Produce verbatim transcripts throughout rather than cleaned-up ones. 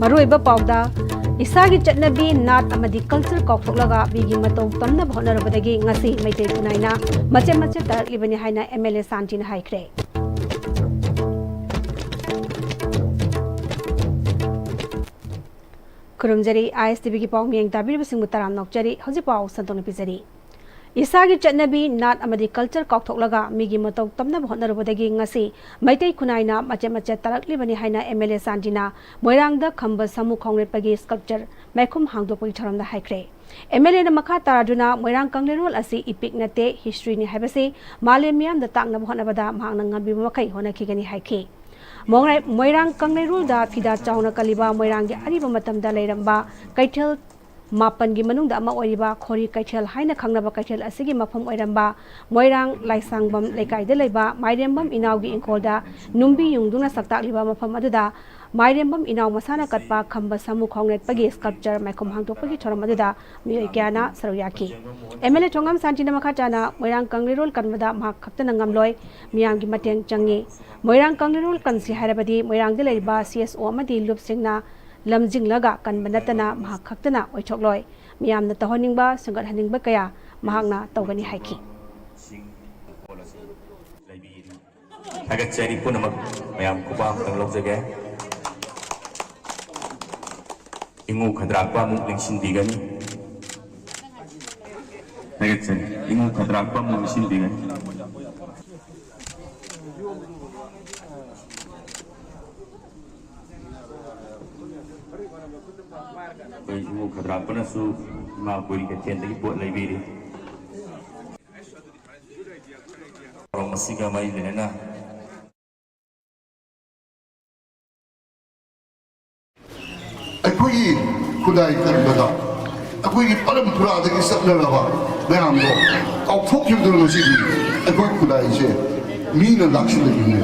ꯃꯔꯨꯑꯣꯏꯕ ꯄꯥꯎꯗ, ꯏꯁꯥꯒꯤ ꯆꯠꯅꯕꯤ, ꯅꯥꯠ ꯑꯃꯗꯤ ꯀꯜꯆꯔ ꯀꯥꯎꯊꯣꯛꯂꯒ ꯃꯤꯒꯤ ꯃꯇꯧ ꯇꯝꯅꯕ ꯍꯣꯠꯅꯔꯨꯕꯗꯒꯤ ꯉꯁꯤ ꯃꯩꯇꯩ ꯈꯨꯟꯅꯥꯏꯅ ꯃꯆꯦꯠ ꯃꯆꯦꯠ ꯇꯥꯔꯛꯂꯤꯕꯅꯤ ꯍꯥꯏꯅ ꯑꯦꯝ ꯑꯦꯜ ꯑꯦ ꯁꯥꯟꯇꯤꯅ ꯍꯥꯏꯈ꯭ꯔꯦ꯫ ꯈꯨꯔꯨꯝꯖꯔꯤ, ꯑꯥꯏ ꯑꯦꯁ ꯇꯤ ꯚꯤꯒꯤ ꯄꯥꯎ ꯃꯤꯠꯌꯦꯡ ꯇꯥꯕꯤꯔꯤꯕꯁꯤꯡꯕꯨ ꯇꯔꯥꯝꯅ ꯑꯣꯛꯆꯔꯤ꯫ ꯍꯧꯖꯤꯛ ꯄꯥꯎ ꯁꯟꯗꯣꯛꯅ ꯄꯤꯖꯔꯤ꯫ ꯏꯁꯥꯒꯤ ꯆꯠꯅꯕꯤ, ꯅꯥꯠ ꯑꯃꯗꯤ ꯀꯜꯆꯔ ꯀꯥꯎꯊꯣꯛꯂꯒ ꯃꯤꯒꯤ ꯃꯇꯧ ꯇꯝꯅꯕ ꯍꯣꯠꯅꯔꯨꯕꯗꯒꯤ ꯉꯁꯤ ꯃꯩꯇꯩ ꯈꯨꯟꯅꯥꯏꯅ ꯃꯆꯦꯠ ꯃꯆꯦꯠ ꯇꯥꯔꯛꯂꯤꯕꯅꯤ ꯍꯥꯏꯅ ꯑꯦꯝ ꯑꯦꯜ ꯑꯦ ꯁꯥꯟꯇꯤꯅ ꯃꯣꯏꯔꯥꯡꯗ ꯈꯝꯕ ꯁꯥꯃꯨ ꯈꯣꯡꯅꯦꯠꯄꯒꯤ ꯁ꯭ꯀꯜꯞꯆꯔ ꯃꯥꯏꯈꯨꯝ ꯍꯥꯡꯗꯣꯛꯄꯒꯤ ꯊꯧꯔꯝꯗ ꯍꯥꯏꯈ꯭ꯔꯦ꯫ ꯑꯦꯝ ꯑꯦꯜ ꯑꯦꯅ ꯃꯈꯥ ꯇꯥꯔꯗꯨꯅ ꯃꯣꯏꯔꯥꯡ ꯀꯪꯂꯩꯔꯣꯜ ꯑꯁꯤ ꯏꯄꯤꯛ ꯅꯠꯇꯦ, ꯍꯤꯁꯇ꯭ꯔꯤꯅꯤ ꯍꯥꯏꯕꯁꯤ ꯃꯥꯂꯦꯝ ꯃꯤꯌꯥꯝꯗ ꯇꯥꯛꯅꯕ ꯍꯣꯠꯅꯕꯗ ꯃꯍꯥꯛꯅ ꯉꯝꯕꯤꯕ ꯃꯈꯩ ꯍꯣꯠꯅꯈꯤꯒꯅꯤ ꯍꯥꯏꯈꯤ꯫ ꯃꯣꯡꯔꯥꯏ-, ꯃꯣꯏꯔꯥꯡ ꯀꯪꯂꯩꯔꯣꯜꯗ ꯐꯤꯗꯥ ꯆꯥꯎꯅ ꯀꯜꯂꯤꯕ ꯃꯣꯏꯔꯥꯡꯒꯤ ꯑꯔꯤꯕ ꯃꯇꯝꯗ ꯂꯩꯔꯝꯕ ꯀꯩꯊꯦꯜ ꯃꯥꯄꯟꯒꯤ ꯃꯅꯨꯡꯗ ꯑꯃ ꯑꯣꯏꯔꯤꯕ ꯈꯣꯔꯤ ꯀꯩꯊꯦꯜ ꯍꯥꯏꯅ ꯈꯪꯅꯕ ꯀꯩꯊꯦꯜ ꯑꯁꯤꯒꯤ ꯃꯐꯝ ꯑꯣꯏꯔꯝꯕ ꯃꯣꯏꯔꯥꯡ ꯂꯥꯏꯁꯥꯡꯕꯝ ꯂꯩꯀꯥꯏꯗ ꯂꯩꯕ ꯃꯥꯏꯔꯦꯝꯕꯝ ꯏꯅꯥꯎꯒꯤ ꯏꯪꯈꯣꯜꯗ ꯅꯨꯡꯕꯤ ꯌꯨꯡꯗꯨꯅ ꯁꯛꯇꯥꯛꯂꯤꯕ ꯃꯐꯝ ꯑꯗꯨꯗ ꯃꯥꯏꯔꯦꯝꯕꯝ ꯏꯅꯥꯎ ꯃꯁꯥꯅ ꯀꯠꯄ ꯈꯝꯕ ꯁꯥꯃꯨ ꯈꯣꯡꯅꯦꯠꯄꯒꯤ ꯁ꯭ꯀꯜꯞꯆꯔ ꯃꯥꯏꯈꯨꯝ ꯍꯥꯡꯗꯣꯛꯄꯒꯤ ꯊꯧꯔꯝ ꯑꯗꯨꯗ ꯃꯤꯑꯣꯏ ꯀꯌꯥꯅ ꯁꯔꯨꯛ ꯌꯥꯈꯤ꯫ ꯑꯦꯝ ꯑꯦꯜ ꯑꯦ ꯊꯣꯉꯥꯝ ꯁꯥꯟꯇꯤꯅ ꯃꯈꯥ ꯇꯥꯅ ꯃꯣꯏꯔꯥꯡ ꯀꯪꯂꯩꯔꯣꯜ ꯀꯟꯕꯗ ꯃꯍꯥꯛ ꯈꯛꯇꯅ ꯉꯝꯂꯣꯏ, ꯃꯤꯌꯥꯝꯒꯤ ꯃꯇꯦꯡ ꯆꯪꯏ꯫ ꯃꯣꯏꯔꯥꯡ ꯀꯪꯂꯩꯔꯣꯜ ꯀꯟꯁꯤ ꯍꯥꯏꯔꯕꯗꯤ ꯃꯣꯏꯔꯥꯡꯗ ꯂꯩꯔꯤꯕ ꯁꯤ ꯑꯦꯁ ꯑꯣ ꯑꯃꯗꯤ ꯂꯨꯞꯁꯤꯡꯅ ꯂꯝꯖꯤꯡꯂꯒ ꯀꯟꯕ ꯅꯠꯇꯅ ꯃꯍꯥꯛ ꯈꯛꯇꯅ ꯑꯣꯏꯊꯣꯛꯂꯣꯏ꯫ ꯃꯤꯌꯥꯝꯅ ꯇꯧꯍꯟꯅꯤꯡꯕ, ꯁꯦꯝꯒꯠꯍꯟꯅꯤꯡꯕ ꯀꯌꯥ ꯃꯍꯥꯛꯅ ꯇꯧꯒꯅꯤ ꯍꯥꯏꯈꯤ꯫ ꯊꯥꯒꯠꯆꯔꯤ ꯄꯨꯝꯅꯃꯛ꯫ ꯃꯌꯥꯝ ꯈꯨꯕꯥꯛ ꯑꯝꯇꯪ ꯂꯧꯖꯒꯦ꯫ ꯏꯉꯨ ꯈꯗ꯭ꯔꯥꯛꯄ ꯑꯃꯨꯛ ꯅꯤꯡꯁꯤꯡꯕꯤꯒꯅꯤ꯫ ꯊꯥꯒꯠꯆꯔꯤ꯫ ꯏꯉꯨ ꯈꯗ꯭ꯔꯥꯛꯄ ꯑꯃꯨꯛ ꯅꯤꯡꯁꯤꯡꯕꯤꯒꯅꯤ꯫ ꯑꯩꯈꯣꯏ ꯏꯉꯨ ꯈꯗ꯭ꯔꯥꯛꯄꯅꯁꯨ ꯏꯃꯥ ꯀꯣꯏꯔꯤ ꯀꯩꯊꯦꯜꯗꯒꯤ ꯄꯣꯠ ꯂꯩꯕꯤꯔꯤ꯫ ꯊꯧꯔꯝ ꯑꯁꯤꯒ ꯃꯔꯤ ꯂꯩꯅꯅ ꯑꯩꯈꯣꯏꯒꯤ ꯈꯨꯟꯅꯥꯏ ꯀꯟꯕꯗ ꯑꯩꯈꯣꯏꯒꯤ ꯄꯔꯝꯄꯔꯥꯗꯒꯤ ꯆꯠꯅꯔꯕ ꯃꯌꯥꯝꯗꯣ ꯀꯥꯎꯊꯣꯛꯈꯤꯕꯗꯨꯅ ꯉꯁꯤꯗꯤ ꯑꯩꯈꯣꯏ ꯈꯨꯟꯅꯥꯏꯁꯦ ꯃꯤꯅ ꯂꯥꯛꯁꯤꯜꯂꯛꯏꯅꯦ꯫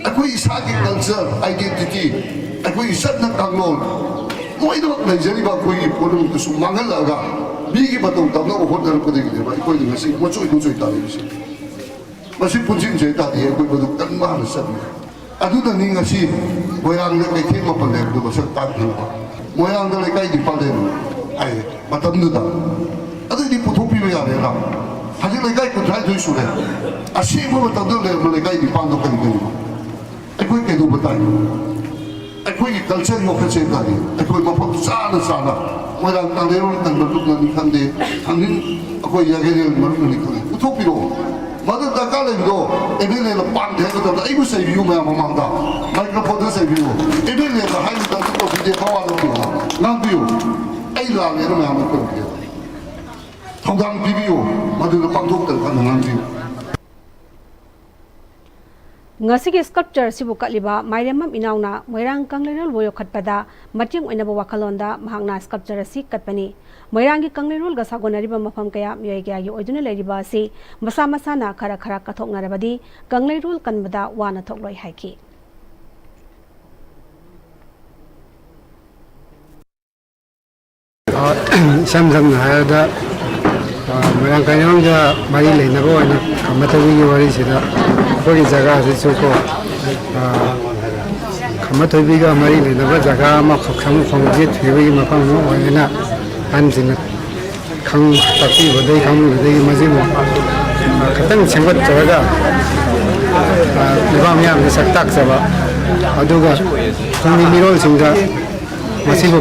ꯑꯩꯈꯣꯏ ꯏꯁꯥꯒꯤ ꯀꯜꯆꯔ, ꯑꯥꯏꯗꯦꯟꯇꯤꯇꯤ, ꯑꯩꯈꯣꯏꯒꯤ ꯆꯠꯅ ꯀꯥꯡꯂꯣꯟ ꯂꯣꯏꯅꯃꯛ ꯂꯩꯖꯔꯤꯕ ꯑꯩꯈꯣꯏꯒꯤ ꯄꯣꯠꯂꯝꯗꯨꯁꯨ ꯃꯥꯡꯍꯜꯂꯛꯑꯒ ꯃꯤꯒꯤ ꯃꯇꯧ ꯇꯝꯅꯕ ꯍꯣꯠꯅꯔꯛꯄꯗꯒꯤꯅꯦꯕ ꯑꯩꯈꯣꯏꯅ ꯉꯁꯤ ꯃꯆꯣꯏ ꯃꯆꯣꯏ ꯇꯥꯔꯛꯏꯁꯦ꯫ ꯃꯁꯤ ꯄꯨꯟꯁꯤꯟꯖꯩ ꯇꯥꯔꯗꯤ ꯑꯩꯈꯣꯏ ꯃꯗꯨ ꯀꯟꯕ ꯍꯥꯟꯅ ꯆꯠꯅꯤ꯫ ꯑꯗꯨꯅꯅꯤ ꯉꯁꯤ ꯃꯣꯏꯔꯥꯡꯗ ꯀꯩꯊꯦꯜ ꯃꯥꯄꯟ ꯂꯩꯕꯗꯨ ꯃꯁꯛ ꯇꯥꯛꯈꯤꯕ꯫ ꯃꯣꯏꯔꯥꯡꯗ ꯂꯩꯀꯥꯏ ꯅꯤꯄꯥꯜ ꯂꯩꯕ ꯍꯥꯏ ꯃꯇꯝꯗꯨꯗ꯫ ꯑꯗꯨꯗꯤ ꯄꯨꯊꯣꯛꯄꯤꯕ ꯌꯥꯔꯦꯅ꯫ ꯍꯧꯖꯤꯛ ꯂꯩꯀꯥꯏ ꯀꯨꯟꯊ꯭ꯔꯥꯅꯤꯊꯣꯏ ꯁꯨꯔꯦ꯫ ꯑꯁꯦꯡꯕ ꯃꯇꯝꯗ ꯂꯩꯔꯝꯕ ꯂꯩꯀꯥꯏ ꯅꯤꯄꯥꯜꯗꯣ ꯀꯔꯤ ꯀꯔꯤꯅꯣ? ꯑꯩꯈꯣꯏ ꯀꯩꯗꯧꯕ ꯇꯥꯏ? ꯑꯩꯈꯣꯏꯒꯤ ꯀꯜꯆꯔ ꯌꯣꯛꯈꯠꯁꯦ ꯇꯥꯏ꯫ ꯑꯩꯈꯣꯏ ꯃꯐꯝ ꯆꯥꯅ ꯆꯥꯅ ꯃꯣꯏꯔꯥꯡ ꯀꯪꯂꯩꯔꯣꯜ ꯀꯟꯕ ꯂꯨꯞꯅꯅꯤ ꯈꯪꯗꯦ, ꯊꯥꯡꯖꯤꯡ ꯑꯩꯈꯣꯏ ꯌꯥꯒꯦꯔꯦꯜ ꯃꯔꯨꯞꯅꯅꯤ ꯈꯪꯗꯦ, ꯄꯨꯊꯣꯛꯄꯤꯔꯛꯑꯣ꯫ ꯃꯗꯨ ꯗꯔꯀꯥꯔ ꯂꯩꯕꯗꯣ ꯑꯦꯝ ꯑꯦꯜ ꯑꯦꯅ ꯄꯥꯝꯗꯦ ꯍꯥꯏꯕ ꯃꯇꯝꯗ ꯑꯩꯕꯨ ꯆꯩꯕꯤꯌꯨ, ꯃꯌꯥꯝ ꯃꯃꯥꯡꯗ ꯃꯥꯏꯀ꯭ꯔꯣꯐꯣꯟꯗ ꯆꯩꯕꯤꯌꯨ꯫ ꯑꯦꯝ ꯑꯦꯜ ꯑꯦꯅ ꯍꯥꯏꯕ ꯃꯇꯝꯗ ꯀꯣꯐꯤꯗꯦ ꯃꯋꯥ ꯂꯧꯕꯤꯌꯨ, ꯉꯥꯡꯕꯤꯌꯨ꯫ ꯑꯩ ꯂꯥꯜꯂꯦꯅ ꯃꯌꯥꯝꯅ ꯈꯨꯔꯨꯝꯕꯤꯌꯨ꯫ ꯊꯧꯗꯥꯡ ꯄꯤꯕꯤꯌꯨ, ꯃꯗꯨꯗ ꯄꯥꯡꯊꯣꯛꯇꯅ ꯀꯟꯅ ꯉꯥꯡꯕꯤꯌꯨ꯫ ꯉꯁꯤꯒꯤ sculpture ꯑꯁꯤꯕꯨ ꯀꯠꯂꯤꯕ ꯃꯥꯏꯔꯦꯝꯕꯝ ꯏꯅꯥꯎꯅ ꯃꯣꯏꯔꯥꯡ ꯀꯪꯂꯩꯔꯣꯜꯕꯨ ꯌꯣꯛꯈꯠꯄꯗ ꯃꯇꯦꯡ ꯑꯣꯏꯅꯕ ꯋꯥꯈꯜꯂꯣꯟꯗ ꯃꯍꯥꯛꯅ sculpture ꯑꯁꯤ ꯀꯠꯄꯅꯤ꯫ ꯃꯣꯏꯔꯥꯡꯒꯤ ꯀꯪꯂꯩꯔꯣꯜꯒ ꯁꯥꯒꯣꯟꯅꯔꯤꯕ ꯃꯐꯝ ꯀꯌꯥ, ꯃꯤꯑꯣꯏ ꯀꯌꯥꯒꯤ ꯑꯣꯏꯗꯨꯅ ꯂꯩꯔꯤꯕ ꯑꯁꯤ ꯃꯁꯥ ꯃꯁꯥꯅ ꯈꯔ ꯈꯔ ꯀꯠꯊꯣꯛꯅꯔꯕꯗꯤ ꯀꯪꯂꯩꯔꯣꯜ ꯀꯟꯕꯗ ꯋꯥꯅ ꯊꯣꯛꯂꯣꯏ ꯍꯥꯏꯈꯤ꯫ ꯑ, ꯏꯁꯝ ꯁꯝꯅ ꯍꯥꯏꯔꯕꯗ, ꯑ, ꯃꯣꯏꯔꯥꯡ ꯀꯪꯂꯩꯔꯣꯜꯒ ꯃꯔꯤ ꯂꯩꯅꯕ ꯑꯣꯏꯅ ꯈꯝꯕ ꯊꯣꯏꯕꯤꯒꯤ ꯋꯥꯔꯤꯁꯤꯗ ꯑꯩꯈꯣꯏꯒꯤ ꯖꯒꯥꯁꯤꯁꯨ ꯀꯣ, ꯑ, ꯈꯝꯕ ꯊꯣꯏꯕꯤꯒ ꯃꯔꯤ ꯂꯩꯅꯕ ꯖꯒꯥ ꯑꯃꯈꯛ ꯁꯃꯨ ꯈꯣꯡꯖꯦ ꯊꯤꯕꯒꯤ ꯃꯐꯝ ꯑꯃ ꯑꯣꯏꯅ ꯑꯍꯟꯁꯤꯡꯅ ꯈꯪ ꯇꯥꯛꯄꯤꯕꯗꯒꯤ ꯈꯪꯕꯤꯕꯗꯒꯤ ꯃꯁꯤꯕꯨ, ꯑ, ꯈꯤꯇꯪ ꯁꯦꯝꯒꯠꯆꯔꯒ, ꯑ, ꯂꯩꯕꯥꯛ ꯃꯤꯌꯥꯝꯗ ꯁꯛ ꯇꯥꯛꯆꯕ, ꯑꯗꯨꯒ ꯇꯨꯡꯒꯤ ꯃꯤꯔꯣꯜꯁꯤꯡꯗ ꯃꯁꯤꯕꯨ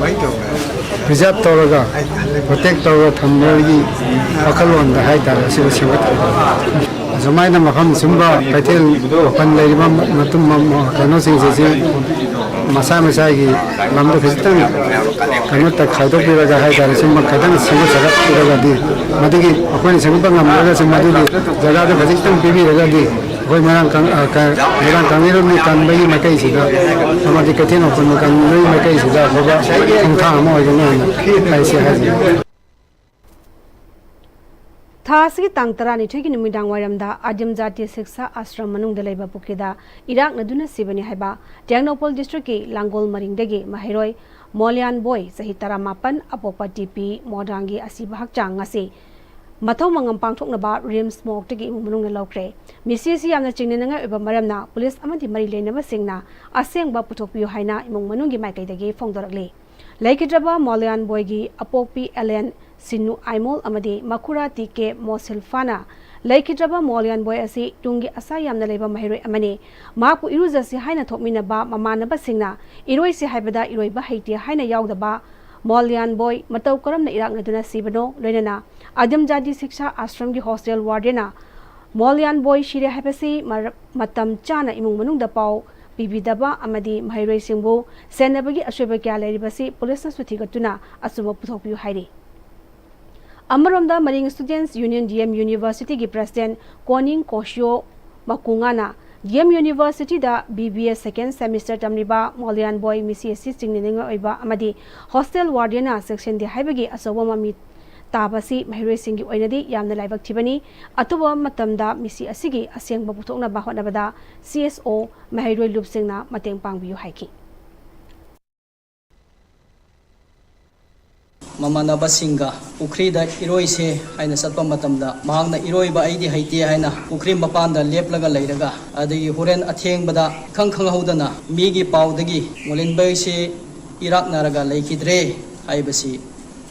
preserve ꯇꯧꯔꯒ, protect ꯇꯧꯔꯒ ꯊꯝꯕꯒꯤ ꯋꯥꯈꯜꯂꯣꯟꯗ ꯍꯥꯏꯇꯥꯔꯦ, ꯑꯁꯤꯕꯨ ꯁꯦꯝꯒꯠꯈꯤꯕꯅꯤ꯫ ꯑꯁꯨꯃꯥꯏꯅ ꯃꯐꯝ ꯁꯨꯝꯕ ꯀꯩꯊꯦꯜ ꯃꯥꯄꯟ ꯂꯩꯔꯤꯕ ꯃꯇꯨꯡ ꯀꯩꯅꯣꯁꯤꯡꯁꯤꯁꯨ ꯃꯁꯥ ꯃꯁꯥꯒꯤ ꯂꯝꯗ ꯈꯖꯤꯛꯇꯪ ꯀꯩꯅꯣ ꯇ-, ꯈꯥꯏꯗꯣꯛꯄꯤꯔꯒ ꯍꯥꯏꯇꯥꯔꯦ, ꯁꯨꯝꯕ ꯈꯤꯇꯪ ꯁꯦꯝꯒꯠ ꯁꯥꯒꯠꯄꯤꯔꯒꯗꯤ, ꯃꯗꯨꯒꯤ ꯑꯩꯈꯣꯏꯅ ꯁꯦꯝꯒꯠꯄ ꯉꯝꯗ꯭ꯔꯒꯁꯨ ꯃꯗꯨꯒꯤ ꯖꯒꯥꯗꯨ ꯈꯖꯤꯛꯇꯪ ꯄꯤꯕꯤꯔꯒꯗꯤ, ꯑꯩꯈꯣꯏ ꯃꯣꯏꯔꯥꯡ ꯀꯪ-, ꯑ, ꯀ-, ꯃꯣꯏꯔꯥꯡ ꯀꯪꯂꯩꯔꯣꯜꯒꯤ ꯀꯟꯕꯒꯤ ꯃꯥꯏꯀꯩꯁꯤꯗ, ꯑꯃꯗꯤ ꯀꯩꯊꯦꯜ ꯃꯥꯄꯟꯕꯨ ꯀꯟꯕꯒꯤ ꯃꯥꯏꯀꯩꯁꯤꯗ ꯑꯐꯕ ꯈꯣꯡꯊꯥꯡ ꯑꯃ ꯑꯣꯏꯒꯅꯤ ꯍꯥꯏꯅ ꯑꯩꯁꯦ ꯍꯥꯏꯖꯅꯤꯡꯏ꯫ ꯊꯥ ꯑꯁꯤꯒꯤ ꯇꯥꯡ ꯇꯔꯥꯅꯤꯊꯣꯏꯒꯤ ꯅꯨꯃꯤꯗꯥꯡ ꯋꯥꯏꯔꯝꯗ ꯑꯗꯤꯝ ꯖꯥꯇꯤ ꯁꯤꯛꯁꯥ ꯑꯥꯁ꯭ꯔꯝ ꯃꯅꯨꯡꯗ ꯂꯩꯕ ꯄꯨꯈ꯭ꯔꯤꯗ ꯏꯔꯥꯛꯅꯗꯨꯅ ꯁꯤꯕꯅꯤ ꯍꯥꯏꯕ ꯇꯦꯡꯅꯧꯄꯜ district ꯀꯤ ꯂꯥꯡꯒꯣꯜ ꯃꯔꯤꯡꯗꯒꯤ ꯃꯍꯩꯔꯣꯏ ꯃꯣꯂꯤꯌꯥꯟ ꯕꯣꯏ, ꯆꯍꯤ ꯇꯔꯥꯃꯥꯄꯟ, ꯑꯄꯣꯛꯄ ꯇꯤ ꯄꯤ ꯃꯣꯏꯔꯥꯡꯒꯤ ꯑꯁꯤꯕ ꯍꯛꯆꯥꯡ ꯉꯁꯤ ꯃꯊꯧ ꯃꯉꯝ ꯄꯥꯡꯊꯣꯛꯅꯕ ꯔꯤꯝꯁ ꯃꯣꯔꯒꯇꯒꯤ ꯏꯃꯨꯡ ꯃꯅꯨꯡꯅ ꯂꯧꯈ꯭ꯔꯦ꯫ ꯃꯤꯁꯤ ꯑꯁꯤ ꯌꯥꯝꯅ ꯆꯤꯡꯅꯅꯤꯡꯉꯥꯏ ꯑꯣꯏꯕ ꯃꯔꯝꯅ ꯄꯨꯂꯤꯁ ꯑꯃꯗꯤ ꯃꯔꯤ ꯂꯩꯅꯕꯁꯤꯡꯅ ꯑꯁꯦꯡꯕ ꯄꯨꯊꯣꯛꯄꯤꯌꯨ ꯍꯥꯏꯅ ꯏꯃꯨꯡ ꯃꯅꯨꯡꯒꯤ ꯃꯥꯏꯀꯩꯗꯒꯤ ꯐꯣꯡꯗꯣꯔꯛꯂꯤ꯫ ꯂꯩꯈꯤꯗ꯭ꯔꯕ ꯃꯣꯂꯤꯌꯥꯟꯕꯣꯏꯒꯤ ꯑꯄꯣꯛꯄꯤ ꯑꯦꯂꯦꯟ ꯁꯤꯅꯨ ꯑꯥꯏꯃꯣꯜ ꯑꯃꯗꯤ ꯃꯈꯨꯔꯥ ꯇꯤ ꯀꯦ ꯃꯣꯁꯤꯜꯐꯥꯅ ꯂꯩꯈꯤꯗ꯭ꯔꯕ ꯃꯣꯂꯤꯌꯥꯟꯕꯣꯏ ꯑꯁꯤ ꯇꯨꯡꯒꯤ ꯑꯁꯥ ꯌꯥꯝꯅ ꯂꯩꯕ ꯃꯍꯩꯔꯣꯏ ꯑꯃꯅꯤ꯫ ꯃꯍꯥꯛꯄꯨ ꯏꯔꯨꯖꯁꯤ ꯍꯥꯏꯅ ꯊꯣꯛꯃꯤꯟꯅꯕ ꯃꯃꯥꯟꯅꯕꯁꯤꯡꯅ ꯏꯔꯣꯏꯁꯤ ꯍꯥꯏꯕꯗ ꯏꯔꯣꯏꯕ ꯍꯩꯇꯦ ꯍꯥꯏꯅ ꯌꯥꯎꯗꯕ ꯃꯣꯂꯤꯌꯥꯟꯕꯣꯏ ꯃꯇꯧ ꯀꯔꯝꯅ ꯏꯔꯥꯛꯅꯗꯨꯅ ꯁꯤꯕꯅꯣ, ꯂꯣꯏꯅꯅ ꯑꯗꯤꯝ ꯖꯥꯇꯤ ꯁꯤꯛꯁꯥ ꯑꯥꯁ꯭ꯔꯝꯒꯤ ꯍꯣꯁꯇꯦꯜ ꯋꯥꯔꯗꯦꯟꯅ ꯃꯣꯂꯤꯌꯥꯟꯕꯣꯏ ꯁꯤꯔꯦ ꯍꯥꯏꯕꯁꯤ ꯃꯔ-, ꯃꯇꯝ ꯆꯥꯅ ꯏꯃꯨꯡ ꯃꯅꯨꯡꯗ ꯄꯥꯎ ꯄꯤꯕꯤꯗꯕ ꯑꯃꯗꯤ ꯃꯍꯩꯔꯣꯏꯁꯤꯡꯕꯨ ꯁꯦꯟꯅꯕꯒꯤ ꯑꯁꯣꯏꯕ ꯀꯌꯥ ꯂꯩꯔꯤꯕꯁꯤ ꯄꯨꯂꯤꯁꯅꯁꯨ ꯊꯤꯒꯠꯇꯨꯅ ꯑꯆꯨꯝꯕ ꯄꯨꯊꯣꯛꯄꯤꯌꯨ ꯍꯥꯏꯔꯤ꯫ ꯑꯃꯔꯣꯝꯗ ꯃꯔꯤꯡ Students Union D M Universityꯒꯤ President ꯀꯣꯅꯤꯡ ꯀꯣꯁꯤꯌꯣ ꯃꯀꯨꯉꯥꯅ D M Universityꯗ B B A second semester ꯇꯝꯂꯤꯕ ꯃꯣꯂꯤꯌꯥꯟꯕꯣꯏ ꯃꯤꯁꯤ ꯑꯁꯤ ꯆꯤꯡꯅꯅꯤꯡꯉꯥꯏ ꯑꯣꯏꯕ ꯑꯃꯗꯤ ꯍꯣꯁꯇꯦꯜ ꯋꯥꯔꯗꯦꯟꯅ ꯆꯦꯛꯁꯤꯟꯗꯦ ꯍꯥꯏꯕꯒꯤ ꯑꯆꯧꯕ ꯃꯃꯤ ꯇꯥꯕꯁꯤ ꯃꯍꯩꯔꯣꯏꯁꯤꯡꯒꯤ ꯑꯣꯏꯅꯗꯤ ꯌꯥꯝꯅ ꯂꯥꯏꯕꯛ ꯊꯤꯕꯅꯤ꯫ ꯑꯊꯨꯕ ꯃꯇꯝꯗ ꯃꯤꯁꯤ ꯑꯁꯤꯒꯤ ꯑꯁꯦꯡꯕ ꯄꯨꯊꯣꯛꯅꯕ ꯍꯣꯠꯅꯕꯗ C S O ꯃꯍꯩꯔꯣꯏ ꯂꯨꯞꯁꯤꯡꯅ ꯃꯇꯦꯡ ꯄꯥꯡꯕꯤꯌꯨ ꯍꯥꯏꯈꯤ꯫ ꯃꯃꯥꯟꯅꯕꯁꯤꯡꯒ ꯄꯨꯈ꯭ꯔꯤꯗ ꯏꯔꯣꯏꯁꯦ ꯍꯥꯏꯅ ꯆꯠꯄ ꯃꯇꯝꯗ, ꯃꯍꯥꯛꯅ ꯏꯔꯣꯏꯕ ꯑꯩꯗꯤ ꯍꯩꯇꯦ ꯍꯥꯏꯅ ꯄꯨꯈ꯭ꯔꯤ ꯃꯄꯥꯟꯗ ꯂꯦꯞꯂꯒ ꯂꯩꯔꯒ, ꯑꯗꯒꯤ ꯍꯣꯔꯦꯟ ꯑꯊꯦꯡꯕꯗ ꯏꯈꯪ ꯈꯪꯍꯧꯗꯅ ꯃꯤꯒꯤ ꯄꯥꯎꯗꯒꯤ ꯃꯣꯂꯤꯌꯥꯟꯕꯣꯏꯁꯦ ꯏꯔꯥꯛꯅꯔꯒ ꯂꯩꯈꯤꯗ꯭ꯔꯦ ꯍꯥꯏꯕꯁꯤ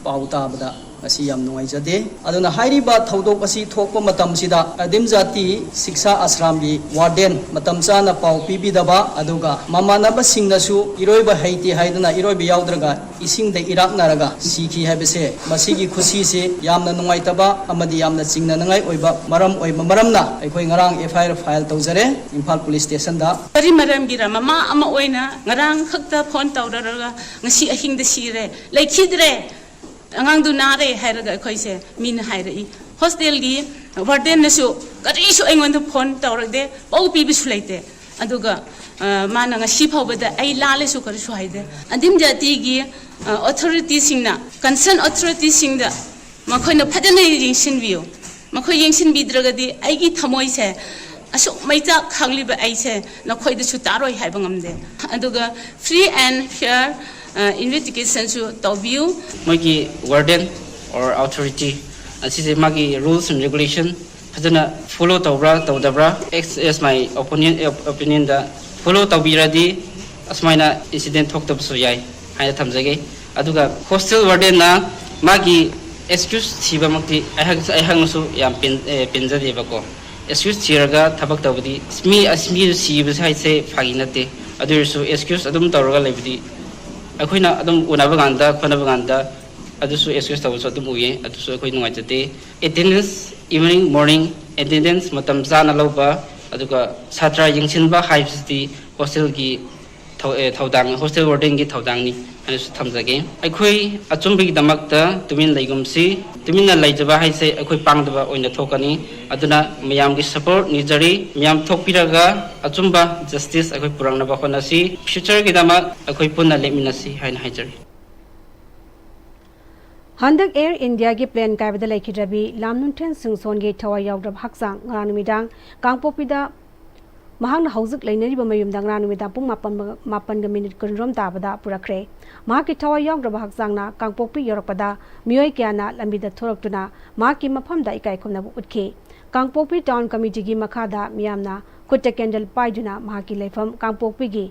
ꯄꯥꯎ ꯇꯥꯕꯗ ꯉꯁꯤ ꯌꯥꯝ ꯅꯨꯡꯉꯥꯏꯖꯗꯦ꯫ ꯑꯗꯨꯅ ꯍꯥꯏꯔꯤꯕ ꯊꯧꯗꯣꯛ ꯑꯁꯤ ꯊꯣꯛꯄ ꯃꯇꯝꯁꯤꯗ ꯑꯗꯤꯝ ꯖꯥꯇꯤ ꯁꯤꯛꯁꯥ ꯑꯥꯁ꯭ꯔꯝꯒꯤ ꯋꯥꯔꯗꯦꯟ ꯃꯇꯝ ꯆꯥꯅ ꯄꯥꯎ ꯄꯤꯕꯤꯗꯕ, ꯑꯗꯨꯒ ꯃꯃꯥꯟꯅꯕꯁꯤꯡꯅꯁꯨ ꯏꯔꯣꯏꯕ ꯍꯩꯇꯦ ꯍꯥꯏꯗꯨꯅ ꯏꯔꯣꯏꯕ ꯌꯥꯎꯗ꯭ꯔꯒ ꯏꯁꯤꯡꯗ ꯏꯔꯥꯛꯅꯔꯒ ꯁꯤꯈꯤ ꯍꯥꯏꯕꯁꯦ, ꯃꯁꯤꯒꯤ ꯈꯨꯁꯤꯁꯤ ꯌꯥꯝꯅ ꯅꯨꯡꯉꯥꯏꯇꯕ ꯑꯃꯗꯤ ꯌꯥꯝꯅ ꯆꯤꯡꯅꯅꯤꯡꯉꯥꯏ ꯑꯣꯏꯕ ꯃꯔꯝ ꯑꯣꯏꯕ ꯃꯔꯝꯅ ꯑꯩꯈꯣꯏ ꯉꯔꯥꯡ F I R file ꯇꯧꯖꯔꯦ ꯏꯝꯐꯥꯜ ꯄꯨꯂꯤꯁ ꯁ꯭ꯇꯦꯁꯟꯗ꯫ ꯀꯔꯤ ꯃꯔꯝꯒꯤꯔ ꯃꯃꯥ ꯑꯃ ꯑꯣꯏꯅ ꯉꯔꯥꯡ ꯈꯛꯇ ꯐꯣꯟ ꯇꯧꯔꯔꯒ ꯉꯁꯤ ꯑꯍꯤꯡꯗ ꯁꯤꯔꯦ, ꯂꯩꯈꯤꯗ꯭ꯔꯦ, ꯑꯉꯥꯡꯗꯨ ꯅꯥꯔꯦ ꯍꯥꯏꯔꯒ ꯑꯩꯈꯣꯏꯁꯦ ꯃꯤꯅ ꯍꯥꯏꯔꯛꯏ꯫ ꯍꯣꯁꯇꯦꯜꯒꯤ ꯋꯥꯔꯗꯦꯟꯅꯁꯨ ꯀꯔꯤꯁꯨ ꯑꯩꯉꯣꯟꯗ ꯐꯣꯟ ꯇꯧꯔꯛꯇꯦ, ꯄꯥꯎ ꯄꯤꯕꯁꯨ ꯂꯩꯇꯦ꯫ ꯑꯗꯨꯒ, ꯑ, ꯃꯥꯅ ꯉꯁꯤ ꯐꯥꯎꯕꯗ ꯑꯩ ꯂꯥꯜꯂꯦꯁꯨ ꯀꯔꯤꯁꯨ ꯍꯥꯏꯗꯦ꯫ ꯑꯗꯤꯝ ꯖꯥꯇꯤꯒꯤ, ꯑ, ꯑꯣꯊꯣꯔꯤꯇꯤꯁꯤꯡꯅ, ꯀꯟꯁꯔꯟ ꯑꯣꯊꯣꯔꯤꯇꯤꯁꯤꯡꯗ ꯃꯈꯣꯏꯅ ꯐꯖꯅ ꯌꯦꯡꯁꯤꯟꯕꯤꯌꯨ꯫ ꯃꯈꯣꯏ ꯌꯦꯡꯁꯤꯟꯕꯤꯗ꯭ꯔꯒꯗꯤ ꯑꯩꯒꯤ ꯊꯃꯣꯏꯁꯦ ꯑꯁꯨꯛ ꯃꯩꯆꯥꯛ ꯈꯥꯛꯂꯤꯕ ꯑꯩꯁꯦ ꯅꯈꯣꯏꯗꯁꯨ ꯇꯥꯔꯣꯏ ꯍꯥꯏꯕ ꯉꯝꯗꯦ꯫ ꯑꯗꯨꯒ free and fair, ꯑ, investigationꯁꯨ ꯇꯧꯕꯤꯌꯨ꯫ ꯃꯣꯏꯒꯤ warden or authority ꯑꯁꯤꯁꯦ ꯃꯥꯒꯤ rules and regulation ꯐꯖꯅ follow ꯇꯧꯕ꯭ꯔꯥ ꯇꯧꯗꯕ꯭ꯔꯥ, as, as my opinion, opinionꯗ follow ꯇꯧꯕꯤꯔꯗꯤ ꯑꯁꯨꯃꯥꯏꯅ incident ꯊꯣꯛꯇꯕꯁꯨ ꯌꯥꯏ ꯍꯥꯏꯅ ꯊꯝꯖꯒꯦ꯫ ꯑꯗꯨꯒ hostel wardenꯅ ꯃꯥꯒꯤ excuse ꯊꯤꯕꯃꯛꯇꯤ ꯑꯩꯍꯥꯛ, ꯑꯩꯍꯥꯛꯅꯁꯨ ꯌꯥꯝ ꯄꯦꯟ-, ꯑꯦ, ꯄꯦꯟꯖꯗꯦꯕꯀꯣ꯫ Excuse ꯊꯤꯔꯒ ꯊꯕꯛ ꯇꯧꯕꯗꯤ, ꯃꯤ ꯑꯁ-, ꯃꯤ ꯁꯤꯕꯁꯦ ꯍꯥꯏꯁꯦ ꯐꯥꯒꯤ ꯅꯠꯇꯦ꯫ ꯑꯗꯨ ꯑꯣꯏꯔꯁꯨ excuse ꯑꯗꯨꯝ ꯇꯧꯔꯒ ꯂꯩꯕꯗꯤ ꯑꯩꯈꯣꯏꯅ ꯑꯗꯨꯝ ꯎꯅꯕ ꯀꯥꯟꯗ ꯈꯣꯠꯅꯕ ꯀꯥꯟꯗ ꯑꯗꯨꯁꯨ excuse ꯇꯧꯕꯁꯨ ꯑꯗꯨꯝ ꯎꯏꯌꯦ꯫ ꯑꯗꯨꯁꯨ ꯑꯩꯈꯣꯏ ꯅꯨꯡꯉꯥꯏꯖꯗꯦ꯫ Attendance, evening, morning attendance ꯃꯇꯝ ꯆꯥꯅ ꯂꯧꯕ, ꯑꯗꯨꯒ ꯁꯥꯇ꯭ꯔ ꯌꯦꯡꯁꯤꯟꯕ ꯍꯥꯏꯕꯁꯤꯗꯤ hostelꯒꯤ ꯊꯧ-, ꯑꯦ, ꯊꯧꯗꯥꯡ, hostel wardenꯒꯤ ꯊꯧꯗꯥꯡꯅꯤ ꯍꯥꯏꯅꯁꯨ ꯊꯝꯖꯒꯦ꯫ ꯑꯩꯈꯣꯏ ꯑꯆꯨꯝꯕꯒꯤꯗꯃꯛꯇ ꯇꯨꯃꯤꯟ ꯂꯩꯒꯨꯝꯁꯤ꯫ ꯇꯨꯃꯤꯟꯅ ꯂꯩꯖꯕ ꯍꯥꯏꯁꯦ ꯑꯩꯈꯣꯏ ꯄꯥꯡꯗꯕ ꯑꯣꯏꯅ ꯊꯣꯛꯀꯅꯤ꯫ ꯑꯗꯨꯅ ꯃꯌꯥꯝꯒꯤ support ꯅꯤꯖꯔꯤ꯫ ꯃꯌꯥꯝ ꯊꯣꯛꯄꯤꯔꯒ ꯑꯆꯨꯝꯕ justice ꯑꯩꯈꯣꯏ ꯄꯨꯔꯛꯅꯕ ꯍꯣꯠꯅꯁꯤ꯫ Futureꯒꯤꯗꯃꯛ ꯑꯩꯈꯣꯏ ꯄꯨꯟꯅ ꯂꯦꯞꯃꯤꯟꯅꯁꯤ ꯍꯥꯏꯅ ꯍꯥꯏꯖꯔꯤ꯫ ꯍꯟꯗꯛ Air Indiaꯒꯤ plane ꯀꯥꯏꯕꯗ ꯂꯩꯈꯤꯗ꯭ꯔꯕꯤ ꯂꯥꯝꯅꯨꯡꯊꯦꯝ ꯁꯤꯡꯁꯣꯟꯒꯤ ꯊꯋꯥꯏ ꯌꯥꯎꯗ꯭ꯔꯕ ꯍꯛꯆꯥꯡ ꯉꯔꯥꯡ ꯅꯨꯃꯤꯗꯥꯡ ꯀꯥꯡꯄꯣꯛꯄꯤꯗ ꯃꯍꯥꯛꯅ ꯍꯧꯖꯤꯛ ꯂꯩꯅꯔꯤꯕ ꯃꯌꯨꯝꯗ ꯉꯔꯥꯡ ꯅꯨꯃꯤꯗꯥꯡ ꯄꯨꯡ ꯃꯥꯄꯟ, ꯃꯥꯄꯟꯒ minute ꯀꯨꯟꯔꯣꯝ ꯇꯥꯕꯗ ꯄꯨꯔꯛꯈ꯭ꯔꯦ꯫ ꯃꯍꯥꯛꯀꯤ ꯊꯋꯥꯏ ꯌꯥꯎꯗ꯭ꯔꯕ ꯍꯛꯆꯥꯡꯅ ꯀꯥꯡꯄꯣꯛꯄꯤ ꯌꯧꯔꯛꯄꯗ ꯃꯤꯑꯣꯏ ꯀꯌꯥꯅ ꯂꯝꯕꯤꯗ ꯊꯣꯔꯛꯇꯨꯅ ꯃꯍꯥꯛꯀꯤ ꯃꯐꯝꯗ ꯏꯀꯥꯏ ꯈꯨꯝꯅꯕ ꯎꯠꯈꯤ꯫ ꯀꯥꯡꯄꯣꯛꯄꯤ town committeeꯒꯤ ꯃꯈꯥꯗ ꯃꯤꯌꯥꯝꯅ ꯈꯨꯠꯇ candle ꯄꯥꯏꯗꯨꯅ ꯃꯍꯥꯛꯀꯤ ꯂꯩꯐꯝ ꯀꯥꯡꯄꯣꯛꯄꯤꯒꯤ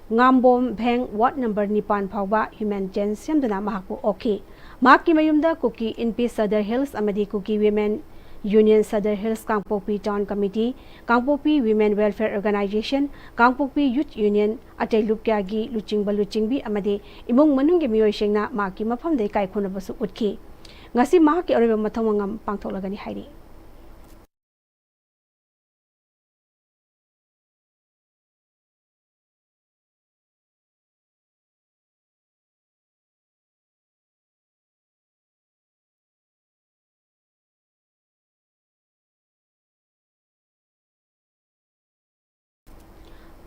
ꯉꯥꯝꯕꯣꯝ ꯚꯦꯡ ward number ꯅꯤꯄꯥꯟ ꯐꯥꯎꯕ human chain ꯁꯦꯝꯗꯨꯅ ꯃꯍꯥꯛꯄꯨ ꯑꯣꯛꯈꯤ꯫ ꯃꯍꯥꯛꯀꯤ ꯃꯌꯨꯝꯗ ꯀꯨꯀꯤ ꯏꯟꯄꯤ Sadar Hills ꯑꯃꯗꯤ ꯀꯨꯀꯤ Women Union Sadar Hills ꯀꯥꯡꯄꯣꯛꯄꯤ town committee, ꯀꯥꯡꯄꯣꯛꯄꯤ Women Welfare Organization, ꯀꯥꯡꯄꯣꯛꯄꯤ Youth Union, ꯑꯇꯩ ꯂꯨꯞ ꯀꯌꯥꯒꯤ ꯂꯨꯆꯤꯡꯕ ꯂꯨꯆꯤꯡꯕꯤ ꯑꯃꯗꯤ ꯏꯃꯨꯡ ꯃꯅꯨꯡꯒꯤ ꯃꯤꯑꯣꯏꯁꯤꯡꯅ ꯃꯍꯥꯛꯀꯤ ꯃꯐꯝꯗ ꯏꯀꯥꯏ ꯈꯨꯝꯅꯕꯁꯨ ꯎꯠꯈꯤ꯫ ꯉꯁꯤ ꯃꯍꯥꯛꯀꯤ ꯑꯔꯣꯏꯕ ꯃꯊꯧ ꯃꯉꯝ ꯄꯥꯡꯊꯣꯛꯂꯒꯅꯤ ꯍꯥꯏꯔꯤ꯫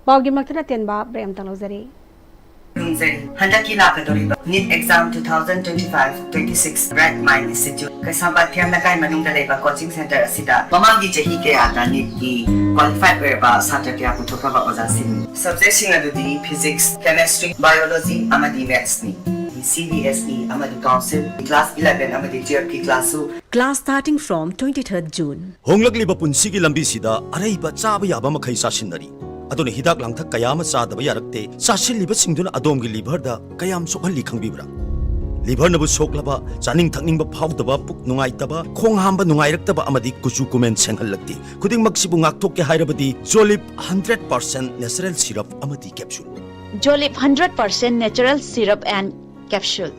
ꯄꯥꯎꯒꯤ ꯃꯊꯛꯇ ꯇꯦꯟꯕ break ꯑꯃꯇꯪ ꯂꯧꯖꯔꯤ꯫ ꯈꯨꯔꯨꯝꯖꯔꯤ꯫ ꯍꯟꯗꯛꯀꯤ ꯂꯥꯛꯀꯗꯧꯔꯤꯕ NEET exam two thousand twenty five twenty six Bright Mind Institute, ꯀꯩꯁꯥꯝꯄꯥꯠ ꯊꯦꯝ ꯂꯩꯀꯥꯏ ꯃꯅꯨꯡꯗ ꯂꯩꯕ coaching center ꯑꯁꯤꯗ ꯃꯃꯥꯡꯒꯤ ꯆꯍꯤ ꯀꯌꯥꯗ NEETꯀꯤ ꯀ꯭ꯋꯥꯂꯤꯐꯥꯏꯗ ꯑꯣꯏꯔꯕ ꯁꯥꯇ꯭ꯔ ꯀꯌꯥ ꯄꯨꯊꯣꯛꯈ꯭ꯔꯕ ꯑꯣꯖꯥꯁꯤꯡꯅꯤ꯫ ꯁꯕꯖꯦꯛꯁꯤꯡ ꯑꯗꯨꯗꯤ ꯐꯤꯖꯤꯛꯁ, ꯀꯦꯃꯦꯁꯇ꯭ꯔꯤ, ꯕꯥꯏꯑꯣꯂꯣꯖꯤ ꯑꯃꯗꯤ ꯃꯦꯊꯁꯅꯤ꯫ ꯁꯤ ꯕꯤ ꯑꯦꯁ ꯏ ꯑꯃꯗꯤ ꯀꯥꯎꯟꯁꯤꯜ, ꯀ꯭ꯂꯥꯁ ꯏꯂꯦꯚꯦꯟ ꯑꯃꯗꯤ ꯇꯨꯌꯦꯜꯐꯀꯤ ꯀ꯭ꯂꯥꯁꯁꯨ Class starting from twenty-third June. ꯍꯣꯡꯂꯛꯂꯤꯕ ꯄꯨꯟꯁꯤꯒꯤ ꯂꯝꯕꯤꯁꯤꯗ ꯑꯔꯩꯕ ꯆꯥꯕ ꯌꯥꯕ ꯃꯈꯩ ꯆꯥꯁꯤꯟꯅꯔꯤ꯫ ꯑꯗꯨꯅ ꯍꯤꯗꯥꯛ ꯂꯥꯡꯊꯛ ꯀꯌꯥ ꯑꯃ ꯆꯥꯗꯕ ꯌꯥꯔꯛꯇꯦ꯫ ꯆꯥꯁꯤꯜꯂꯤꯕꯁꯤꯡꯗꯨꯅ ꯑꯗꯣꯝꯒꯤ ꯂꯤꯚꯔꯗ ꯀꯌꯥꯝ ꯁꯣꯛꯍꯜꯂꯤ ꯈꯪꯕꯤꯕ꯭ꯔꯥ? ꯂꯤꯚꯔꯅꯕꯨ ꯁꯣꯛꯂꯕ, ꯆꯥꯅꯤꯡ ꯊꯛꯅꯤꯡꯕ ꯐꯥꯎꯗꯕ, ꯄꯨꯛ ꯅꯨꯡꯉꯥꯏꯇꯕ, ꯈꯣꯡ ꯍꯥꯝꯕ ꯅꯨꯡꯉꯥꯏꯔꯛꯇꯕ ꯑꯃꯗꯤ ꯀꯨꯆꯨ ꯀꯨꯃꯦꯟ ꯁꯦꯡꯍꯜꯂꯛꯇꯦ꯫ ꯈꯨꯗꯤꯡꯃꯛꯁꯤꯕꯨ ꯉꯥꯛꯊꯣꯛꯀꯦ ꯍꯥꯏꯔꯕꯗꯤ ꯖꯣꯂꯤꯞ ꯍꯟꯗ꯭ꯔꯦꯠ ꯄꯥꯔꯁꯦꯟ ꯅꯦꯆꯔꯦꯜ ꯁꯤꯔꯞ ꯑꯃꯗꯤ capsule. Jolip hundred percent natural syrup and capsule.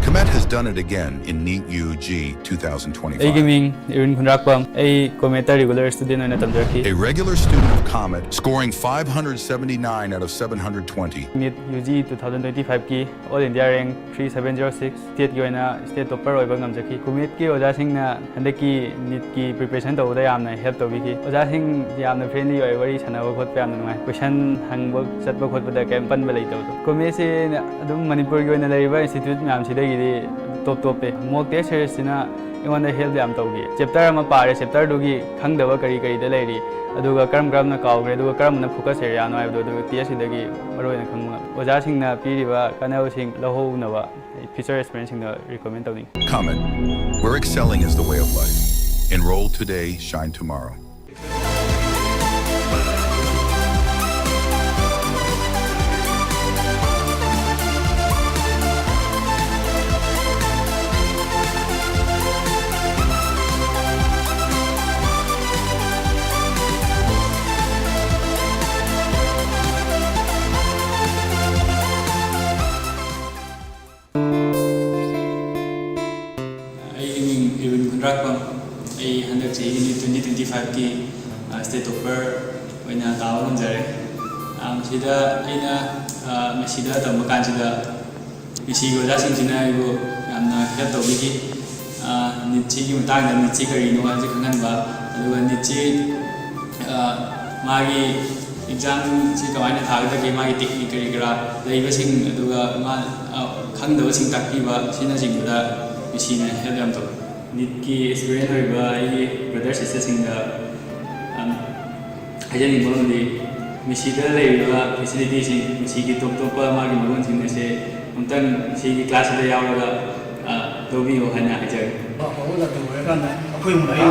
Comet has done it again in NEET U G two thousand twenty-five. ꯑꯩꯒꯤ ꯃꯤꯡ ꯏꯔꯤꯟ ꯈꯨꯟꯗ꯭ꯔꯥꯛꯄꯝ꯫ ꯑꯩ ꯀꯣꯃꯦꯠꯇ ꯔꯤꯒꯨꯂꯔ ꯁ꯭ꯇꯨꯗꯦꯟ ꯑꯣꯏꯅ ꯇꯝꯖꯔꯛꯈꯤ꯫ A regular student of Comet, scoring five hundred seventy-nine out of seven hundred twenty. NEET U G two thousand twenty ꯐꯥꯏꯚꯀꯤ all India rank three seven zero six, ꯁ꯭ꯇꯦꯠꯀꯤ ꯑꯣꯏꯅ state topper ꯑꯣꯏꯕ ꯉꯝꯖꯈꯤ꯫ ꯀꯣꯃꯦꯠꯀꯤ ꯑꯣꯖꯥꯁꯤꯡꯅ ꯍꯟꯗꯛꯀꯤ ꯅꯤꯠꯀꯤ preparation ꯇꯧꯕꯗ ꯌꯥꯝꯅ ꯍꯦꯜꯞ ꯇꯧꯕꯤꯈꯤ꯫ ꯑꯣꯖꯥꯁꯤꯡ ꯌꯥꯝꯅ ꯐ꯭ꯔꯦꯟꯂꯤ ꯑꯣꯏ, ꯋꯥꯔꯤ ꯁꯥꯟꯅꯕ ꯈꯣꯠꯄ ꯌꯥꯝꯅ ꯅꯨꯡꯉꯥꯏ꯫ ꯀꯣꯏꯁꯟ ꯍꯪꯕ ꯆꯠꯄ ꯈꯣꯠꯄꯗ ꯀꯩꯝ ꯄꯟꯕ ꯂꯩꯇꯕꯗꯣ꯫ ꯀꯣꯃꯦꯠꯁꯦ ꯑꯗꯨꯝ ꯃꯅꯤꯄꯨꯔꯒꯤ ꯑꯣꯏꯅ ꯂꯩꯔꯤꯕ ꯏꯟꯁꯇꯤꯇ꯭ꯌꯨꯠ ꯃꯌꯥꯝꯁꯤꯗꯒꯤꯗꯤ ꯇꯣꯞ ꯇꯣꯞꯄꯦ꯫ ꯃꯣꯛ ꯇꯦꯁ ꯁꯦꯔꯤꯁꯁꯤꯅ ꯑꯩꯉꯣꯟꯗ ꯍꯦꯜꯞ ꯌꯥꯝ ꯇꯧꯈꯤ꯫ ꯆꯦꯞꯇꯔ ꯑꯃ ꯄꯥꯔꯦ, ꯆꯦꯞꯇꯔꯗꯨꯒꯤ ꯈꯪꯗꯕ ꯀꯔꯤ ꯀꯔꯤꯗ ꯂꯩꯔꯤ, ꯑꯗꯨꯒ ꯀꯔꯝ ꯀꯔꯝꯅ ꯀꯥꯎꯈ꯭ꯔꯦ, ꯑꯗꯨꯒ ꯀꯔꯝꯕꯅ ꯐꯣꯀꯁ ꯑꯦꯔꯤꯌꯥꯅꯣ ꯍꯥꯏꯕꯗꯣ ꯑꯗꯨ ꯇꯦꯁꯁꯤꯗꯒꯤ ꯃꯔꯨꯑꯣꯏꯅ ꯈꯪꯕ ꯉꯝꯃꯤ꯫ ꯑꯣꯖꯥꯁꯤꯡꯅ ꯄꯤꯔꯤꯕ ꯀꯥꯟꯅꯕꯁꯤꯡ ꯂꯧꯍꯧꯅꯕ ꯑꯩ ꯐ꯭ꯌꯨꯆꯔ ꯑꯦꯁꯄꯤꯔꯦꯟꯁꯤꯡꯗ ꯔꯤꯀꯃꯦꯟ ꯇꯧꯅꯤꯡꯉꯤ꯫ Comet, where excelling is the way of life. Enroll today, shine tomorrow. ꯑꯩꯒꯤ ꯃꯤꯡ ꯏꯔꯋꯤꯟ ꯈꯨꯟꯗ꯭ꯔꯥꯛꯄꯝ꯫ ꯑꯩ ꯍꯟꯗꯛ ꯆꯍꯤꯒꯤ ꯅꯤꯠ ꯇ꯭ꯋꯦꯟꯇꯤ ꯇ꯭ꯋꯦꯟꯇꯤ ꯐꯥꯏꯚꯀꯤ ꯁ꯭ꯇꯦꯠ ꯇꯣꯞꯄꯔ ꯑꯣꯏꯅ ꯇꯥꯕ ꯉꯝꯖꯔꯦ꯫ ꯑ, ꯃꯁꯤꯗ ꯑꯩꯅ, ꯑ, ꯃꯦꯁꯤꯗ ꯇꯝꯕ ꯀꯥꯟꯁꯤꯗ ꯃꯦꯁꯤꯒꯤ ꯑꯣꯖꯥꯁꯤꯡꯁꯤꯅ ꯑꯩꯕꯨ ꯌꯥꯝꯅ ꯍꯦꯜꯞ ꯇꯧꯕꯤꯈꯤ꯫ ꯑ, ꯅꯤꯠꯁꯤꯒꯤ ꯃꯇꯥꯡꯗ, ꯅꯤꯠꯁꯤ ꯀꯔꯤꯅꯣ ꯍꯥꯏꯕꯁꯤ ꯈꯪꯍꯟꯕ, ꯑꯗꯨꯒ ꯅꯤꯠꯁꯤ, ꯑ, ꯃꯥꯒꯤ ꯑꯦꯛꯖꯥꯝꯁꯤ ꯀꯃꯥꯏꯅ ꯊꯥꯒꯗꯒꯦ, ꯃꯥꯒꯤ ꯇꯦꯛꯅꯤꯛ ꯀꯔꯤ ꯀꯔꯥ ꯂꯩꯕꯁꯤꯡ, ꯑꯗꯨꯒ ꯃꯥ, ꯑ, ꯈꯪꯗꯕꯁꯤꯡ ꯇꯥꯛꯄꯤꯕ ꯑꯁꯤꯅꯆꯤꯡꯕꯗ ꯃꯦꯁꯤꯅ ꯍꯦꯜꯞ ꯌꯥꯝ ꯇꯧꯏ꯫ ꯅꯤꯠꯀꯤ ꯑꯦꯁꯄꯤꯔꯦꯟ ꯑꯣꯏꯕ ꯑꯩꯒꯤ ꯕ꯭ꯔꯗꯔ ꯁꯤꯁꯇꯔꯁꯤꯡꯗ, ꯑꯝ, ꯍꯥꯏꯖꯅꯤꯡꯕ ꯑꯃꯗꯤ ꯃꯤꯁꯤꯗ ꯂꯩꯔꯤꯕ ꯐꯦꯁꯤꯂꯤꯇꯤꯁꯤꯡ, ꯃꯤꯁꯤꯒꯤ ꯇꯣꯞ ꯇꯣꯞꯄ ꯃꯥꯒꯤ ꯃꯒꯨꯟꯁꯤꯡ ꯑꯁꯦ ꯑꯃꯨꯛꯇꯪ ꯃꯤꯁꯤꯒꯤ ꯀ꯭ꯂꯥꯁꯁꯤꯗ ꯌꯥꯎꯔꯒ, ꯑ, ꯂꯧꯕꯤꯌꯨ ꯍꯥꯏꯅ ꯍꯥꯏꯖꯒꯦ꯫ ꯑꯐꯕ ꯂꯝꯗꯝ ꯑꯣꯏꯔꯀꯥꯟꯗ ꯑꯩꯈꯣꯏ ꯑꯃꯨꯛ ꯂꯩꯔꯤ꯫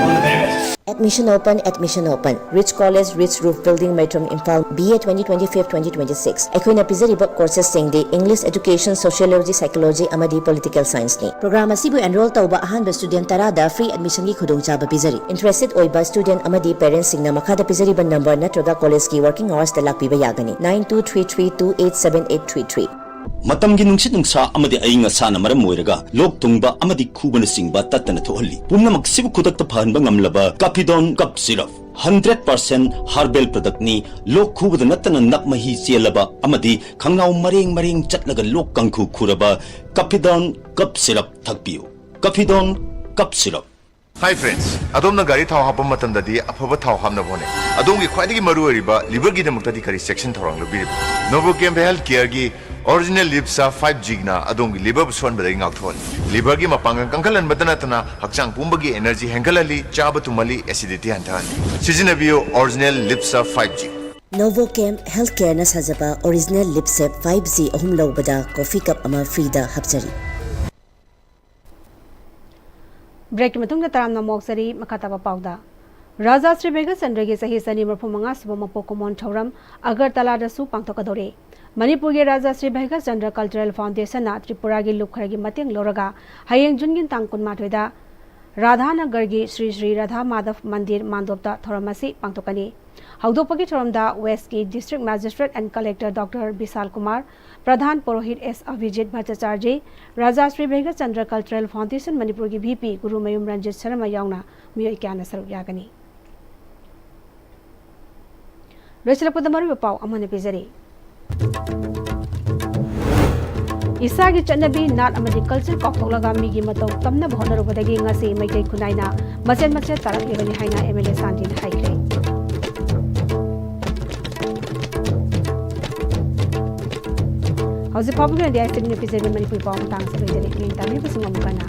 All the very best. Admission open, admission open. Rich College, Rich Roof Building, Maitram, Imphal, B A twenty twenty-five, twenty twenty-six꯫ ꯑꯩꯈꯣꯏꯅ ꯄꯤꯖꯔꯤꯕ courses ꯁꯤꯡꯗꯤ English, Education, Sociology, Psychology ꯑꯃꯗꯤ Political Science ꯅꯤ꯫ Program ꯑꯁꯤꯕꯨ enroll ꯇꯧꯕ ꯑꯍꯥꯟꯕ student ꯇꯔꯥꯗ free admission ꯒꯤ ꯈꯨꯗꯣꯡꯆꯥꯕ ꯄꯤꯖꯔꯤ꯫ Interested ꯑꯣꯏꯕ student ꯑꯃꯗꯤ parents ꯁꯤꯡꯅ ꯃꯈꯥꯗ ꯄꯤꯖꯔꯤꯕ number ꯅꯠꯇ꯭ꯔꯒ college ꯀꯤ working hours ꯇ ꯂꯥꯛꯄꯤꯕ ꯌꯥꯒꯅꯤ, nine two three three two eight seven eight three three꯫ ꯃꯇꯝꯒꯤ ꯅꯨꯡꯁꯤꯠ ꯅꯨꯡꯁꯥ ꯑꯃꯗꯤ ꯑꯏꯪ ꯑꯁꯥꯅ ꯃꯔꯝ ꯑꯣꯏꯔꯒ ꯂꯣꯛ ꯊꯨꯡꯕ ꯑꯃꯗꯤ ꯈꯨꯕꯅꯆꯤꯡꯕ ꯇꯠꯇꯅ ꯊꯣꯛꯍꯜꯂꯤ꯫ ꯄꯨꯝꯅꯃꯛꯁꯤꯕꯨ ꯈꯨꯗꯛꯇ ꯐꯍꯟꯕ ꯉꯝꯂꯕ Caphidone Cough Syrup, hundred percent herbal product ꯅꯤ꯫ ꯂꯣꯛ ꯈꯨꯕꯗ ꯅꯠꯇꯅ ꯅꯞ ꯃꯍꯤ ꯆꯦꯜꯂꯕ ꯑꯃꯗꯤ ꯈꯪꯅꯥꯎ ꯃꯔꯦꯡ ꯃꯔꯦꯡ ꯆꯠꯂꯒ ꯂꯣꯛ ꯀꯥꯡꯈꯨ ꯈꯨꯔꯕ Caphidone Cough Syrup ꯊꯛꯄꯤꯌꯨ꯫ Caphidone Cough Syrup꯫ Hi friends, ꯑꯗꯣꯝꯅ ꯒꯥꯔꯤ ꯊꯥꯎ ꯍꯥꯞꯄ ꯃꯇꯝꯗꯗꯤ ꯑꯐꯕ ꯊꯥꯎ ꯍꯥꯞꯅꯕ ꯍꯣꯠꯅꯩ꯫ ꯑꯗꯣꯝꯒꯤ ꯈ꯭ꯋꯥꯏꯗꯒꯤ ꯃꯔꯨ ꯑꯣꯏꯔꯤꯕ liver ꯒꯤꯗꯃꯛꯇꯗꯤ ꯀꯔꯤ ꯆꯦꯛꯁꯤꯟ ꯊꯧꯔꯥꯡ ꯂꯧꯕꯤꯔꯤꯕ? Novochem Health Care ꯒꯤ Original Liver Serve five G ꯅ ꯑꯗꯣꯝꯒꯤ liver ꯕꯨ ꯁꯣꯟꯕꯗꯒꯤ ꯉꯥꯛꯊꯣꯛꯍꯜꯂꯤ꯫ Liver ꯒꯤ ꯃꯄꯥꯡꯒꯜ ꯀꯟꯈꯠꯍꯟꯕꯇ ꯅꯠꯇꯅ ꯍꯛꯆꯥꯡ ꯄꯨꯝꯕꯒꯤ energy ꯍꯦꯟꯒꯠꯍꯜꯂꯤ, ꯆꯥꯕ ꯇꯨꯝꯍꯜꯂꯤ, acidity ꯍꯟꯊꯍꯜꯂꯤ꯫ ꯁꯤꯖꯤꯟꯅꯕꯤꯌꯨ Original Liver Serve five G꯫ Novochem Health Care ꯅ ꯁꯥꯖꯕ Original Liver Serve five G ꯑꯍꯨꯝ ꯂꯧꯕꯗ coffee cup ꯑꯃ free ꯗ ꯍꯥꯞꯆꯔꯤ꯫ Break ꯀꯤ ꯃꯇꯨꯡꯗ ꯇꯔꯥꯝꯅ ꯃꯣꯛꯆꯔꯤ꯫ ꯃꯈꯥ ꯇꯥꯕ ꯄꯥꯎꯗ, ꯔꯥꯖꯥ ꯁ꯭ꯔꯤ ꯚꯩꯒꯆꯟꯗ꯭ꯔꯒꯤ ꯆꯍꯤ ꯆꯅꯤ ꯃꯔꯤꯐꯨ ꯃꯉꯥ ꯁꯨꯕ ꯃꯄꯣꯛ ꯀꯨꯝꯑꯣꯟ ꯊꯧꯔꯝ ꯑꯒꯔꯇꯂꯥꯗꯁꯨ ꯄꯥꯡꯊꯣꯛꯀꯗꯧꯔꯤ꯫ ꯃꯅꯤꯄꯨꯔꯒꯤ ꯔꯥꯖꯥ ꯁ꯭ꯔꯤ ꯚꯩꯒꯆꯟꯗ꯭ꯔ Cultural Foundation ꯅ ꯇ꯭ꯔꯤꯄꯨꯔꯥꯒꯤ ꯂꯨꯞ ꯈꯔꯒꯤ ꯃꯇꯦꯡ ꯂꯧꯔꯒ ꯍꯌꯦꯡ ꯖꯨꯟꯒꯤ ꯇꯥꯡ ꯀꯨꯟꯃꯥꯊꯣꯏꯗ ꯔꯥꯙꯥꯅꯒꯔꯒꯤ ꯁ꯭ꯔꯤ ꯁ꯭ꯔꯤ ꯔꯥꯙꯥ ꯃꯥꯙꯕ ꯃꯟꯗꯤꯔ ꯃꯥꯟꯗꯣꯞꯇ ꯊꯧꯔꯝ ꯑꯁꯤ ꯄꯥꯡꯊꯣꯛꯀꯅꯤ꯫ ꯍꯧꯗꯣꯛꯄꯒꯤ ꯊꯧꯔꯝꯗ West ꯀꯤ District Magistrate and Collector Doctor Bishal Kumar, Pradhan Purohit S Abhijit Bhattacharjee, Raja Shri Bheigyachandra Cultural Foundation ꯃꯅꯤꯄꯨꯔꯒꯤ ꯚꯤ ꯄꯤ ꯒꯨꯔꯨꯃꯌꯨꯝ ꯔꯟꯖꯤꯠ ꯁꯔꯃ ꯌꯥꯎꯅ ꯃꯤꯑꯣꯏ ꯀꯌꯥꯅ ꯁꯔꯨꯛ ꯌꯥꯒꯅꯤ꯫ ꯂꯣꯏꯁꯤꯜꯂꯛꯄꯗ ꯃꯔꯨꯑꯣꯏꯕ ꯄꯥꯎ ꯑꯃꯅ ꯄꯤꯖꯔꯤ꯫ ꯏꯁꯥꯒꯤ ꯆꯠꯅꯕꯤ, ꯅꯥꯠ ꯑꯃꯗꯤ culture ꯀꯥꯎꯊꯣꯛꯂꯒ ꯃꯤꯒꯤ ꯃꯇꯧ ꯇꯝꯅꯕ ꯍꯣꯠꯅꯔꯨꯕꯗꯒꯤ ꯉꯁꯤ ꯃꯩꯇꯩ ꯈꯨꯟꯅꯥꯏꯅ ꯃꯆꯦꯠ ꯃꯆꯦꯠ ꯇꯥꯔꯛꯂꯤꯕꯅꯤ ꯍꯥꯏꯅ ꯑꯦꯝ ꯑꯦꯜ ꯑꯦ ꯁꯥꯟꯇꯤꯅ ꯍꯥꯏꯈ꯭ꯔꯦ꯫ ꯍꯧꯖꯤꯛ ꯐꯥꯎꯕꯒꯤ ꯑꯣꯏꯅꯗꯤ ꯑꯩ ꯁꯤꯒꯤꯅ ꯄꯤꯖꯔꯤꯕ ꯃꯅꯤꯄꯨꯔꯤ ꯄꯥꯎ ꯃꯇꯥꯡ ꯑꯁꯤ ꯂꯣꯏꯖꯔꯦ꯫ ꯅꯤꯡ ꯇꯥꯕꯤꯕꯁꯤꯡ ꯑꯃꯨꯛ ꯍꯟꯅ